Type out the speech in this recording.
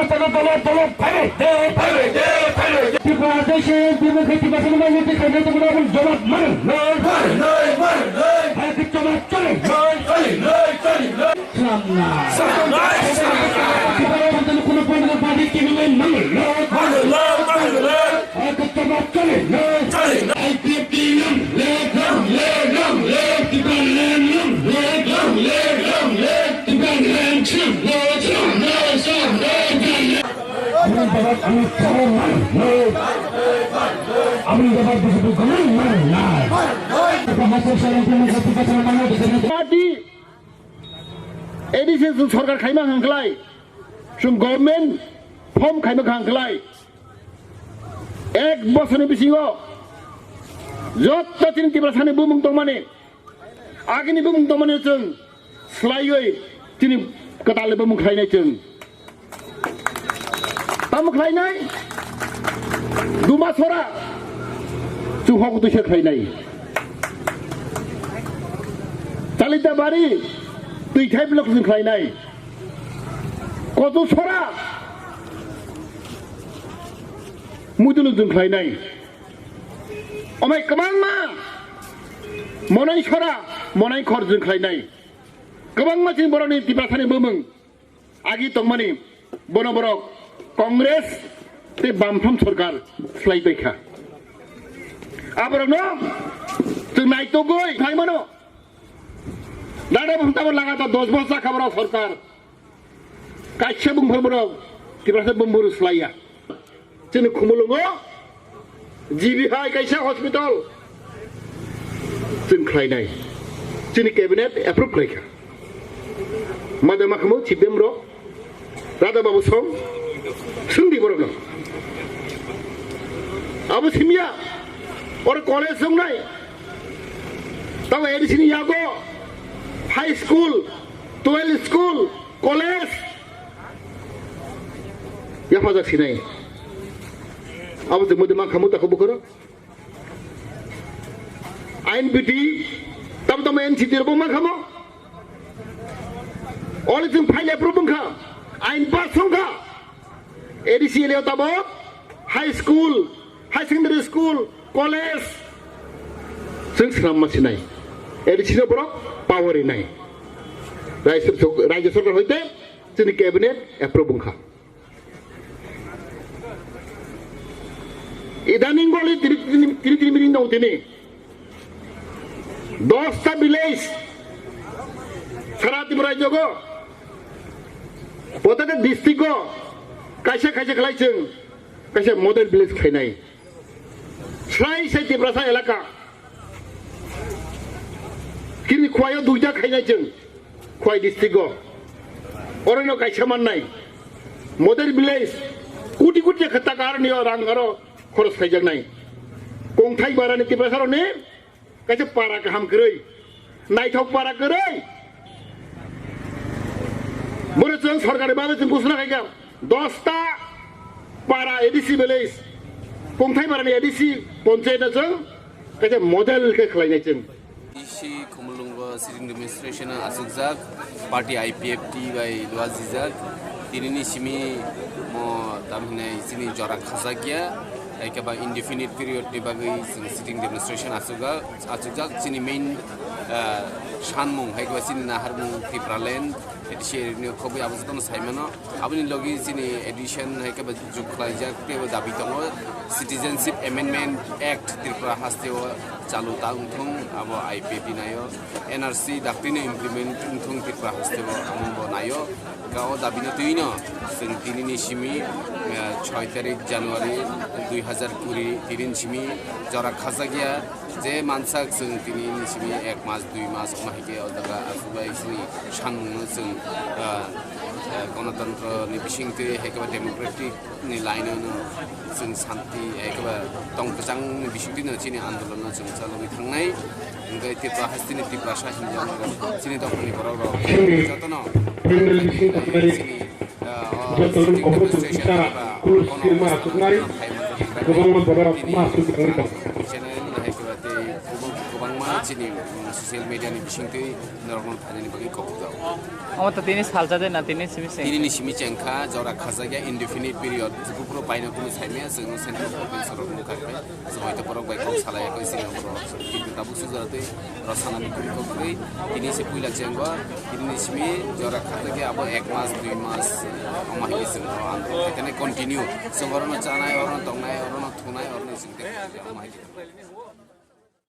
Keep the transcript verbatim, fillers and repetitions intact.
Tolo, tolo, tolo, phailai de, phailai de, phailai de. Tripura haste se, Tripura khe Tripura sani bagwi tei khaina tongmani aboni jawab mano. Mano, mano, mano. Hai khe jawab chole. Chole, chole, chole. Samna. Samna, samna. Tripura haste se kono political party kini bai mano. Mano, mano, mano. Hai khe jawab chole. Chole. I P F T long live, long live, long live. Tripura land long live, long live, long live. Tripura land long live, long live, long live. Aboni jawab ami chwng mano. Aboni jawab B J P government mano. Party A D C chwng sorkar khaima hangklai, chwng government form khaima hangklai. Ek bosorni bisingo jotto chini Tiprasani bumung tongmani, agini bumung tongmani chwng swlaiwi chini kwtal bumung khlainai chwng. Tamo khlainai? Duma sora chwng hok twi se khlainai. Chalita bari twi thai block chwng khlainai. Kotu sora muiduluk chwng khlainai. Omai kwbangma monai sora, monai khor chwng khlainai. Kwbangma chini borokni Tiprasani bumung agi tongmani bono borok Congress tei Bamfront sorkar swlai paikha. Aborokno chwng naitugwi phaimano. Dada bwswk tamo lagatar dos bosor jakha borok sorkar. Kaisa bumphuru borok Tiprasa bumphuru swlaiya. Chini Khumulwngo G B hai kaisa hospital chwng khlainai. Chini cabinet approve khlaikha. Mada makhamu chibem rok Radha Babu song swngdi borokno. Abo simya oro college songnai. Tamo A D C ni yago high school, twelve school, college yaphajak sinai. Abo chwng mudi mankha muta kho bukhoro. Ain biti tam tam N C T rok mankha mo. Oli chwng file approve wngkha. Ain pass wngkha. A D C area tabok high school, high secondary school, college chwng swnamma sinai. A D C no borok power rinai. Rajya, Rajya Sarkar hoite chini cabinet approve wngkha. Idaning goli tini, tini, tini, tini meeting dong tini. Dosta village sara Tripura rajyo go, proteka district go, kaisa kaisa khlai chwng, kaisa model village khlainai. Srai sai Tiprasa elaka. Kini Khwai o duita khainai chwng, Khwai district o. Orono kaisa mannai. Model village, kuti kuti khe taka aroni o rang aro khoros khaijaknai. Kongthai barani Tiprasa rokni kaisa para kaham kwrwi, naithok para kwrwi. Boro chwng sorkari babe chwng ghosona khaikha, dosta para A D C village, Kongthai barani A D C ponchayat no chwng kaisa model khe khlainai chwng. A D C Khumulwngo sitting demonstration o achukjak, party I P F T bai luajijak, tinini simi mo tamhinai chini jora khajakya. Hai khe ba indefinite period ni bagwi chwng sitting demonstration achukjak, achukjak chini main, ah, sanmung hai khe ba chini naharmung Tipraland, A D C area ni khobwi abo jotono sai mano. Aboni logi chini A D C hai khe ba juk khlaijak tei bo dabi tongo Citizenship Amendment Act Tripura haste o chalu ta wngthung abo I P F T naio. N R C daktino implement wngthung Tripura haste o, amo bo naio. Ga o dabi no twi no chwng tini ni simi, eh, choi tarik January dui hazar kuri tini ni simi jora khajak ya, je mansak chwng tini ni simi ek mas, dui mas wngma hai khe o jaga aswk bai chini sanmung no chwng, eh, eh, gonotantro ni bising twi hai khe ba democratic ni line-o no chwng santi, ekeba tong kwchangni bisingtwi no chini andolon no chwng chalogwi thangnai. Hwnkhe Tripura hasteni Tiprasa hinwi chini dophani borok rok jotono chini, ah, o sitting demonstration eba kono kwbangma borok ma aswk tongwi tongo. Channel hai khe ba tei kwbangma Ni, mm, social media ni bisingtwi norokno thainani bagwi kok bujao. Omo to tini salsa de na tini simi se? Tini ni simi chengkha, jora khajak ya indefinite period. Jukupro paino kunu saimaya, chwngno central government sorok mung kharkhe. Chwng hoito borok bai kok salaya koi singa borok. Kintu tabuk se jora twi rosana ni kuri kok kri. Tini se puila chengkha, tini ni simi jora khajak ya abo ek mas, dui mas, omo hai se chwng oro andro. Tene continue. Chwng oro no chanai, oro no tongnai, oro no thunai, oro no chwng tei omo hai se.